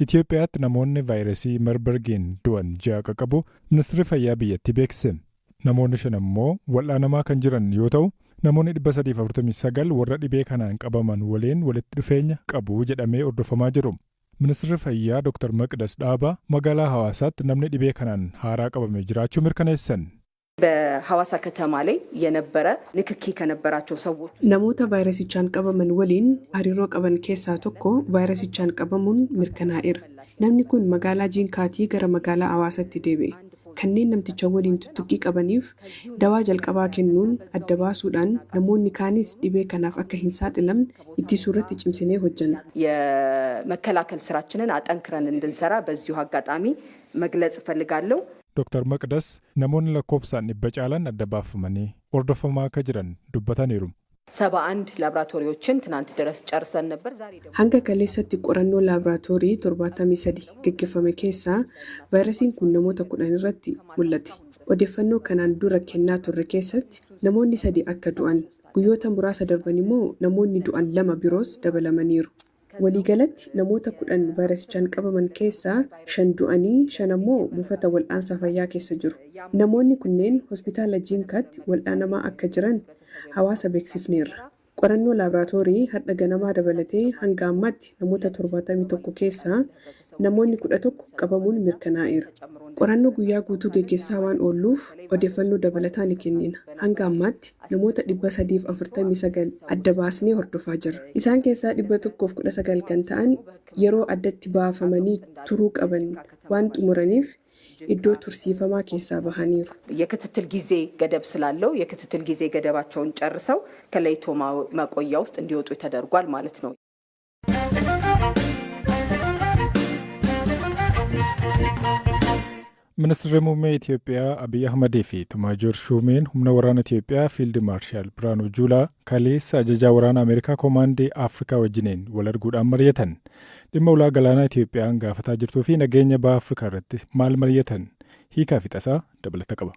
Itoophiyaatti namoonni vaayirasii Marburgiin du'an 6 qaqqabu ministeerri fayyaa biyyattii beeksise. Namoonni 5 ammoo wal'aanamaa kan jiran yoo ta'u, namoonni 349 warra dhibee kanaan qabaman waliin walitti dhufeenya qabu jedhamee hordofamaa jiru. Ministeerri fayyaa Dr. Maqdas Dhaabaa magaalaa Hawaasaatti namni dhibee kanaan haaraa qabame jiraachuu mirkaneessan. በሐዋሳ ከተማ ላይ የነበረ ንክኪ ከነበራቸው ሰዎች Namoota vaayirasichaan qabaman waliin hariiroo qaban keessaa tokko vaayirasichaan qabamuun mirkanaa'eera. Namni kun magaalaa Jiinkaatii gara magaalaa Hawaasaatti deebi'e. Kanneen namticha waliin tuttuqqii qabaniif dawaa jalqabaa kennuun adda baasuudhaan namoonni kaanis dhibee kanaaf akka hin saaxilamne ittisuu irratti cimsinee hojjenna. የመከላከል ስራችንን አጠንክረን እንድንሰራ በዚሁ አጋጣሚ መግለጽ እፈልጋለሁ። Dr. Maqdas namoonni lakkoofsaan 100 caalan adda baafamanii hordofamaa akka jiran dubbataniiru. 71 ላቦራቶሪዎችን ትናንት ድረስ ጨርሰን ነበር። ዛሬ ደግሞ Hanga kaleessatti qorannoo laaboraatoorii 73 gaggeeffame keessaa vaayirasiin kun namoota 10 irratti mul'ate. Odeeffannoo kanaan dura kennaa turre keessatti namoonni 3 akka du'an, guyyoota muraasa darban immoo namoonni du'an 2 biroos dabalamaniiru. Waliigalatti namoota 10 vaayirasichaan qabaman keessaa 5 du'anii 5 ammoo buufata wal'aansa fayyaa keessa jiru. Namoonni kunneen hospitaala Jiinkaatti wal'aanamaa akka jiran hawaasa beeksifneerra. Qorannoo laaboraatoorii har'a ganamaa dabalatee hanga ammaatti namoota 71 keessaa namoonni 11 qabamuun mirkanaa'eera. Qorannoo guyyaa guutuu geggeessaa waan oolluuf odeeffannoo dabalataa ni kennina. Hanga ammaatti namoota 349 adda baasnee hordofaa jirra. Isaan keessaa 119 kan ta'an yeroo addatti baafamanii turuu qaban waan xumuraniif iddoo tursiifamaa keessaa bahaniiru. የክትትል ጊዜ ገደብ ስላለው የክትትል ጊዜ ገደባቸውን ጨርሰው ከለይቶ መቆያ ውስጥ እንዲወጡ ተደርጓል ማለት ነው። Ministeerri muummee Itoophiyaa Abiy Ahmadii fi Tumaajoor Shuumeen humna waraana Itoophiyaa Fiild Maarshaal Biraanuu Juulaa kaleessa ajajaa waraana Ameerikaa Koomaandii Afrikaa wajjiniin wal arguudhaan mari'atan. Dhimma ulaa galaanaa Itoophiyaan gaafataa jirtuu fi nageenya baha Afrikaa irratti maal mari'atan? Hiikaa fi tasaa dabalata qaba.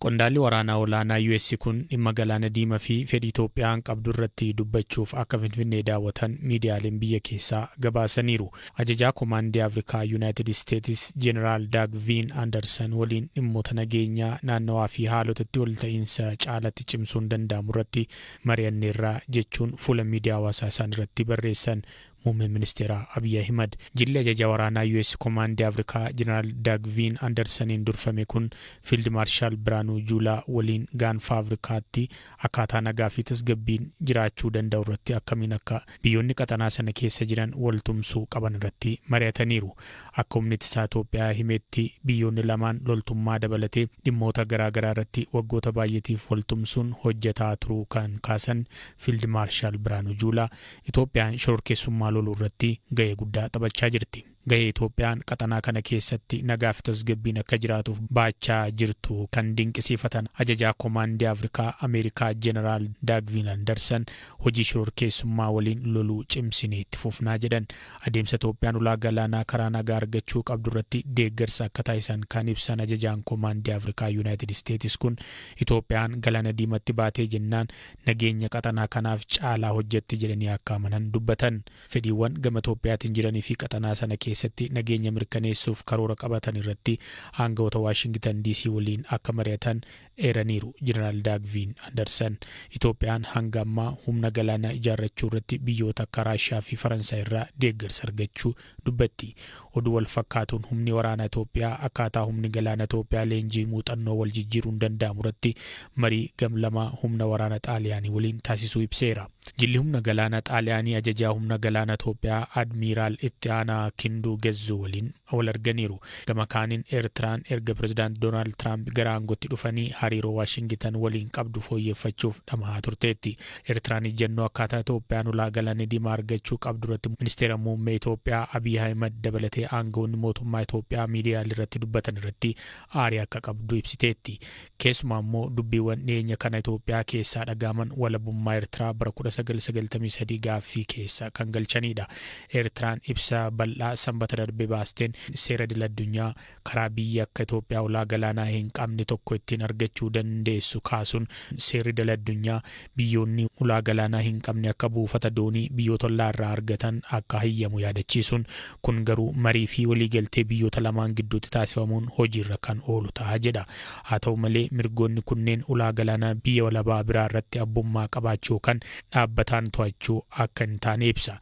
Qondaalli waraanaa olaanaa US kun dhimma galaana diimaa fi fedhii Itoophiyaan qabdu irratti dubbachuuf akka Finfinnee daawwatan miidiyaaleen biyya keessaa gabaasaniiru. Ajajaa Koomaandii Afrikaa Yuunaayitid Isteetis Jeneraal Daagviin Anderson waliin dhimmoota nageenyaa naannawaa fi haalotatti walta'iinsa caalatti cimsuun danda'amu irratti mari'anneerra jechuun fuula miidiyaa hawaasaa isaan irratti barreessan muummeen ministeeraa Abiy Ahimad. Jilli ajaja waraanaa US Koomaandii Afrikaa Jeneraal Daagviin Andersoniin durfame kun Fiild Maarshaal Biraanuu Juulaa waliin gaanfa Afrikaatti akkaataa nagaa fi tasgabbiin jiraachuu danda'u irratti akkamiin akka biyyoonni qaxanaa sana keessa jiran wal tumsuu qaban irratti mari'ataniiru. Akka humni ittisaa Itoophiyaa himetti biyyoonni lamaan loltummaa dabalatee dhimmoota garaagaraa irratti waggoota baay'eetiif wal tumsuun hojjetaa turuu kan kaasan Fiild Maarshaal Biraanuu Juulaa, Itoophiyaan shororkeessummaa loluu irratti gahee guddaa taphachaa jirti. Gahee Itoophiyaan qaxanaa kana keessatti nagaa fi tasgabbiin akka jiraatuuf baachaa jirtu kan dinqisiifatan ajajaa Koomaandii Afrikaa Ameerikaa Jeneraal Daagviin Anderson, hojii shororkeessummaa waliin loluu cimsinee itti fufnaa jedhan. Adeemsa Itoophiyaan ulaa galaanaa karaa nagaa argachuu qabdu irratti deeggarsa akka taasisan kan ibsan ajajaan Koomaandii Afrikaa Yuunaayitid Isteetis kun, Itoophiyaan galaana diimatti baatee jennaan nageenya qaxanaa kanaaf caalaa hojjetti jedhanii akka amanan dubbatan. Fedhiiwwan gama Itoophiyaatiin jiranii fi qaxanaa sana keessatti nageenya mirkaneessuuf karoora qabatan irratti aangawoota Waashingitan DC waliin akka mari'atan eeraniiru Jeneraal Daagviin Anderson. Itoophiyaan hanga ammaa humna galaanaa ijaarrachuu irratti biyyoota akka Raashiyaa fi Faransaay irraa deeggarsa argachuu dubbatti. Oduu wal fakkaatuun humni waraanaa Itoophiyaa akkaataa humni galaana Itoophiyaa leenjii muuxannoo wal jijjiiruun danda'amu irratti marii gamlamaa humna waraana Xaaliyaanii waliin taasisuu ibseera. Jilli humna galaana Xaaliyaanii ajajaa humna galaana Itoophiyaa Admiiraal itti aanaa Kinduu Gezzuu waliin wal arganiiru. Gama kaaniin Eertiraan erga Pirezidaant Doonaald Tiraamp gara aangootti dhufanii hariiroo Waashingitan waliin qabdu fooyyeffachuuf dhama'aa turteetti. Eertiraan ejjennoo akkaataa Itoophiyaan ulaa galaana diimaa argachuu qabdu irratti ministeera muummee Itoophiyaa Abiy Ahimad dabalatee aangawoonni mootummaa Itoophiyaa miidiyaalee irratti dubbatan irratti aarii akka qabdu ibsiteetti. Keessumaa immoo dubbiiwwan dhiyeenya kana Itoophiyaa keessaa dhagahaman walabummaa Eertiraa bara 1993 gaaffii keessa kan galchanidha. Eertiraan ibsa bal'aa sanbata darbe baasteen seera idil addunyaa karaa biyya akka Itoophiyaa ulaa galaanaa hin qabne tokko ittiin argachuu argachuu dandeessu kaasuun seerri idil addunyaa biyyoonni ulaa galaanaa hin qabne akka buufata doonii biyyoota ollaa irraa argatan akka hayyamu yaadachiisuun, kun garuu marii fi waliigaltee biyyoota lamaan gidduutti taasifamuun hojiirra kan oolu ta'a jedha. Haa ta'u malee, mirgoonni kunneen ulaa galaanaa biyya walabaa biraa irratti abbummaa qabaachuu kan dhaabbataan to'achuu akka hin taane ibsa.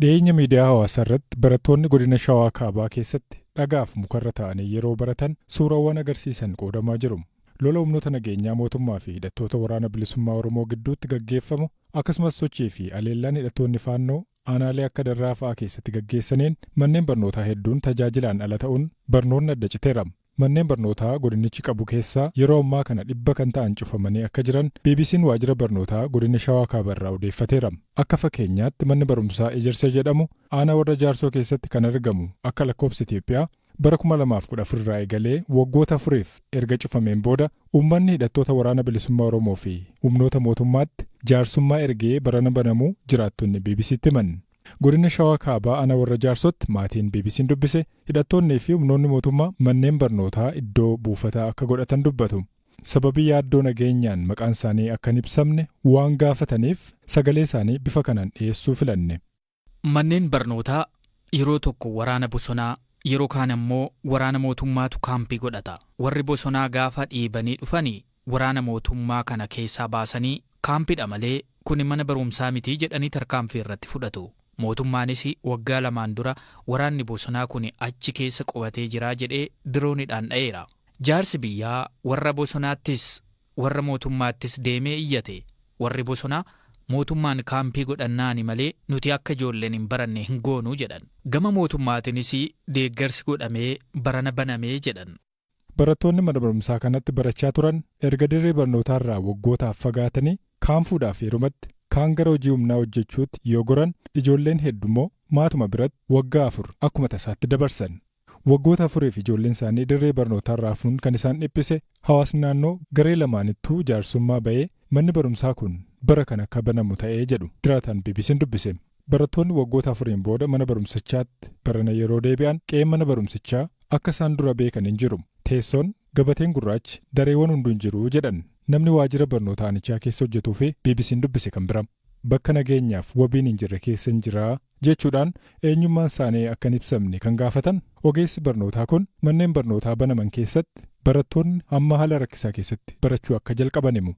Dhiyeenya miidiyaa hawaasaa irratti barattoonni godina Shawaa Kaabaa keessatti dhagaaf mukarra ta'anii yeroo baratan suurawwan agarsiisan qoodamaa jiru. Lola humnoota nageenyaa mootummaa fi hidhattoota Waraana Bilisummaa Oromoo gidduutti gaggeeffamu, akkasumas sochii fi aleellaan hidhattoonni Faannoo aanaalee akka Darraa fa'aa keessatti gaggeessaniin manneen barnootaa hedduun tajaajilaan ala ta'uun barnoonni adda citeera. Manneen barnootaa godinichi qabu keessaa yeroo ammaa kana 100 kan ta'an cufamanii akka jiran BBC'n waajjira barnootaa godina Shawaa Kaabaa irraa odeeffateera. Akka fakkeenyaatti, manni barumsaa Ejersa jedhamu aanaa Warra Jaarsoo keessatti kan argamu akka lakkoofsa Itoophiyaa bara 2014 irraa eegalee waggoota 4f erga cufameen booda uummanni hidhattoota Waraana Bilisummaa Oromoo fi humnoota mootummaatti jaarsummaa ergee barana banamuu jiraattonni BBCtti himan. Godina Shawaa Kaabaa aanaa Warra Jaarsootti maatiin BBC'n dubbise hidhattoonnii fi humnoonni mootummaa manneen barnootaa iddoo buufataa akka godhatan dubbatu. Sababii yaaddoo nageenyaan maqaan isaanii akka hin ibsamne waan gaafataniif sagalee isaanii bifa kanaan dhiyeessuu filanne. Manneen barnootaa yeroo tokko waraana bosonaa, yeroo kaan ammoo waraana mootummaatu kaampii godhata. Warri bosonaa gaafa dhiibanii dhufanii waraana mootummaa kana keessaa baasanii, kaampiidha malee kuni mana barumsaa miti jedhanii tarkaanfii irratti fudhatu. Mootummaanis waggaa 2n dura waraanni bosonaa kun achi keessa qubatee jiraa jedhee dirooniidhaan dha'eera. Jaarsi biyyaa warra bosonaattis warra mootummaattis deemee iyyate. Warri bosonaa mootummaan kaampii godhannaani malee nuti akka ijoolleen hin baranne hin goonu jedhan. Gama mootummaatiinis deeggarsi godhamee barana banamee jedhan. Barattoonni mana barumsaa kanatti barachaa turan erga dirree barnootaarraa waggootaaf fagaatanii kaan fuudhaaf heerumatti, kaan gara hojii humnaa hojjechuutti yoo goran, ijoolleen heddummoo maatuma biratti waggaa 4 akkuma tasaatti dabarsan. Waggoota 4f ijoolleen isaanii dirree barnootaarraa hafuun kan isaan dhiphise hawaasni naannoo garee lamaanittuu jaarsummaa ba'ee manni barumsaa kun bara kana akka banamu ta'ee jedhu jiraataan BBC'n dubbise. Barattoonni waggoota 4n booda mana barumsichaatti barana yeroo deebi'an qe'een mana barumsichaa akka isaan dura beekan hin jiru. Teessoon, gabateen gurraachi dareewwan hunduu hin jiru jedhan namni waajjira barnoota aanichaa keessa hojjetuu fi BBC'n dubbise kan bira. Bakka nageenyaaf wabiin hin jirre keessa hin jiraa jechuudhaan eenyummaan isaanii akka hin ibsamne kan gaafatan ogeessi barnootaa kun manneen barnootaa banaman keessatti barattoonni amma haala rakkisaa keessatti barachuu akka jalqaban himu.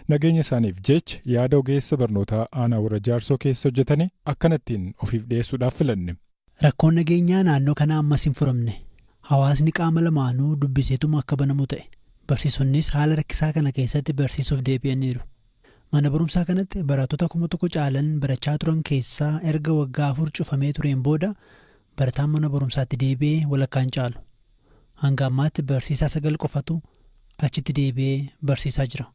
Nageenya isaaniif jecha yaada ogeessa barnootaa aanaa Warra Jaarsoo keessa hojjetanii akkanattiin ofiif dhiyeessuudhaaf filanne. Rakkoon nageenyaa naannoo kanaa ammas hin furamne. Hawaasni qaama lamaanuu dubbiseetuma akka banamu ta'e. Barsiisonnis haala rakkisaa kana keessatti barsiisuuf deebi'aniiru. Mana barumsaa kanatti barattoota 1000 caalan barachaa turan keessaa erga waggaa 4 cufamee tureen booda barataan mana barumsaatti deebi'ee walakkaan caalu. Hanga ammaatti barsiisaa 9 qofatu achitti deebi'ee barsiisaa jira.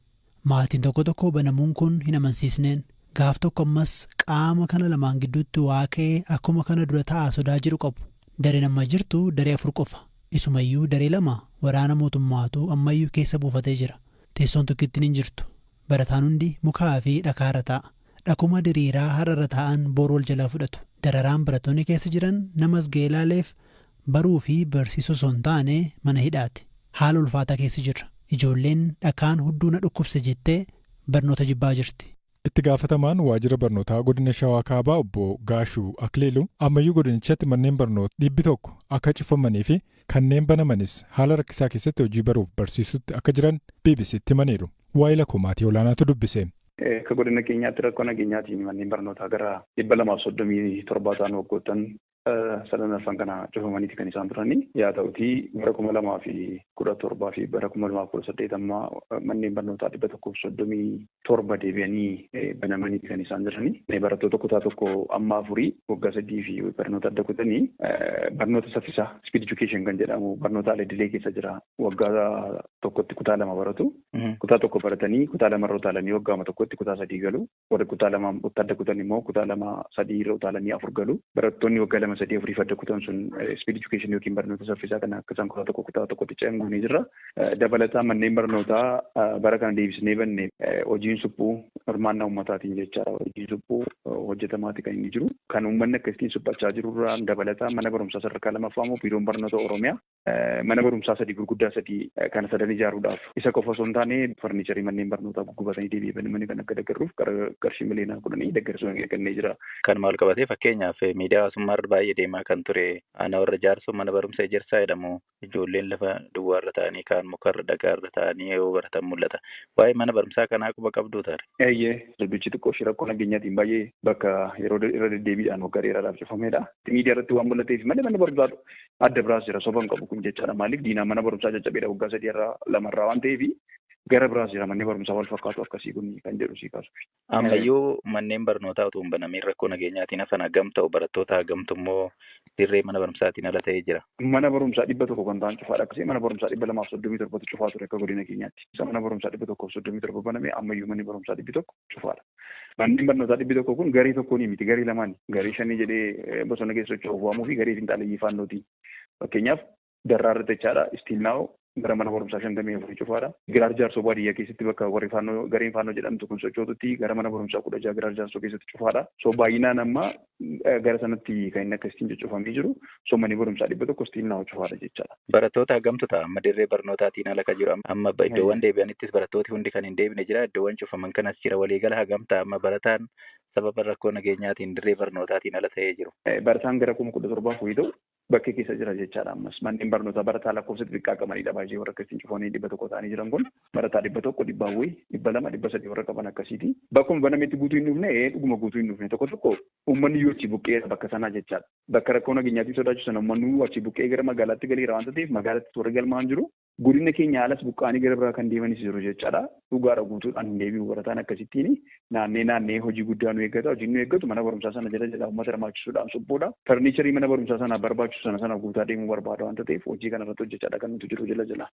Maatiin tokko tokko banamuun kun hin amansiisneen, gaaf tokko ammas qaama kana lamaan gidduutti waa ka'ee akkuma kana dura ta'a sodaa jedhu qabu. Dareen amma jirtu daree 4 qofa. Isumayyuu daree 2 waraana mootummaatu ammayyuu keessa buufatee jira. Teessoon tokkittiin hin jirtu. Barataan hundi mukaa fi dhakaarra taa'a. Dhakuma diriiraa har'arra taa'an boru wal jalaa fudhatu. Dararaan barattoonni keessa jiran namas ga'ee ilaaleef baruu fi barsiisuu osoo hin taane mana hidhaati. Haala ulfaataa keessa jirra. Ijoolleen dhakaan hudduu na dhukkubse jettee barnoota jibbaa jirti. Itti gaafatamaan waajjira barnootaa godina Shawaa Kaabaa obbo Gaashuu Akliiluu ammayyuu godinichatti manneen barnoota 100 akka cufamanii fi kanneen banamanis haala rakkisaa keessatti hojii baruuf barsiisutti akka jiran BBCtti himaniiru. Waa'ila koo maatii olaanaatu dubbise. Akka godina keenyaatti rakkoo nageenyaatiin manneen barnootaa gara 237 ta'an waggoottan sadan arfan kana cufamaniiti kan isaan turanii. Yaa ta'utii, bara 2017 fi bara 2018 amma manneen barnootaa 137 deebi'anii banamaniiti kan isaan jiranii. Barattoota kutaa 1 amma 4 waggaa 3 fi barnoota adda kutanii barnoota saffisaa, speed education kan jedhamu, barnoota al-idilee keessa jira. Waggaa tokkotti kutaa 2 baratu. Kutaa 1 baratanii kutaa 2 irra utaalanii waggaama tokkotti kutaa 3 galu. Warri kutaa 2 adda kutan immoo kutaa 2 3 irra utaalanii 4 galu. Barattoonni waggaa 2 2 3 4 adda kutan sun speed education yookiin barnoota saffisaa kana akka isaan kutaa tokko kutaa tokkotti ce'an goonee jirra. Dabalataan manneen barnootaa bara kana deebisnee banne hojiin suphuu hirmaannaa uummataatiin jechaadha. Hojiin suphuu hojjetamaati kan inni jiru. Kan uummanni akkasitiin suphachaa jirurraan dabalataan mana barumsaa sadarkaa lammaffaa immoo biiroon barnoota Oromiyaa mana barumsaa 3 gurguddaa 3 kana sadan ijaaruudhaaf isa qofa osoo hin taane farniicharii manneen barnootaa guggubatanii deebi'anii kan akka deeggaruuf qarshii miliyoona 10 deeggarsa kennee jira. Kan maal qabatee fakkeenyaaf miidiyaa hawaasummaa irra baay'ee deemaa kan ture ana warra jaarsoo mana barumsa ejersaa jedhamu ijoolleen lafa duwwaarra ta'anii kaan mukarra dhagaarra ta'anii yoo baratan mul'ata. Waa'ee mana barumsaa kanaa quba qabduu taare. Eeyyee dubbichi xiqqoo ishee rakkoo nageenyaatiin baay'ee bakka yeroo irra deddeebiidhaan waggaa dheeraadhaaf cufamedha. Miidiyaa irratti waan mul'ateef malee mana barumsaa adda biraas jira soba hin qabu kun jechaadha. Maaliif diinaa mana barumsaa caccabeedha waggaa 3 irraa 2 irraa waan ta'eef gara biraas jira manni barumsaa wal fakkaatu akkasii kun kan jedhu sii kaasu. Ammayyuu manneen barnootaa utuu hin banamiin rakkoo nageenyaatiin hafan hagam ta'u barattoota hagamtu immoo dirree mana barumsaatiin ala ta'ee jira. Mana barumsaa 100 kan ta'an cufaadha akkasii mana barumsaa 237 cufaa ture akka godina keenyaatti. Isa mana barumsaa 137 baname ammayyuu manni barumsaa 100 cufaadha. Manneen barnootaa 100 kun garee tokkoon miti garee lamaani. Garee 5 jedhee bosona keessa socho'uuf waamuu fi garee finxaaleyyii faannooti. Fakkeenyaaf darraa irratti jechaadha istiilnaaw gara mana barumsaa 54 cufaadha. Giraar Jaarsoo baadiyyaa keessatti bakka warri faannoo gareen faannoo jedhamtu kun sochootutti gara mana barumsaa 16 Giraar Jaarsoo keessatti cufaadha. So baay'inaan amma gara sanatti kan inni akkasitiin cuccufamee jiru. So manni barumsaa 100 istiilnaaw cufaadha jechaadha. Barattoota hagamtu ta'a amma dirree barnootaatiin ala kan jiru amma iddoowwan deebi'anittis barattooti hundi kan hin deebine jira iddoowwan cufaman kanas jira waliigala hagam ta'a amma barataan sababa rakkoo nageenyaatiin dirree barnootaatiin ala ta'ee jiru. Barataan gara 17,000 wayii ta'u bakkee keessa jira jechaadha ammas manneen barnootaa barataa lakkoofsa xixiqqaa qabanidha baay'ee warra akkasiin cufanii 100 ta'anii jiran kun barataa 100 100 wayii 200 300 warra qaban akkasiiti. Bakkuma banametti guutuu hin dhufne dhuguma guutuu hin dhufne tokko tokko uummanni yoo achi buqqee bakka sanaa jechaadha. Bakka rakkoo nageenyaatiin sodaachisu sana uummanni achi buqqee gara magaalaatti galeera waan ta'eef magaalaatti warra galmaa'an jiru. Godina keenya alas buqqaanii gara biraa kan deemanis jiru jechaadha. Dhugaadha guutuudhaan hin deebi'u barataan akkasittiin naannee naannee hojii guddaa nu eeggata. Hojiin nu eeggatu mana barumsaa sana jala jala uummata hirmaachisuudhaan suphuudha. Farniicharii mana barumsaa sana barbaachisu sana sana guutaa deemuu barbaada waan ta'eef hojii kanarratti hojjechaadha kan nuti jiru jala jala.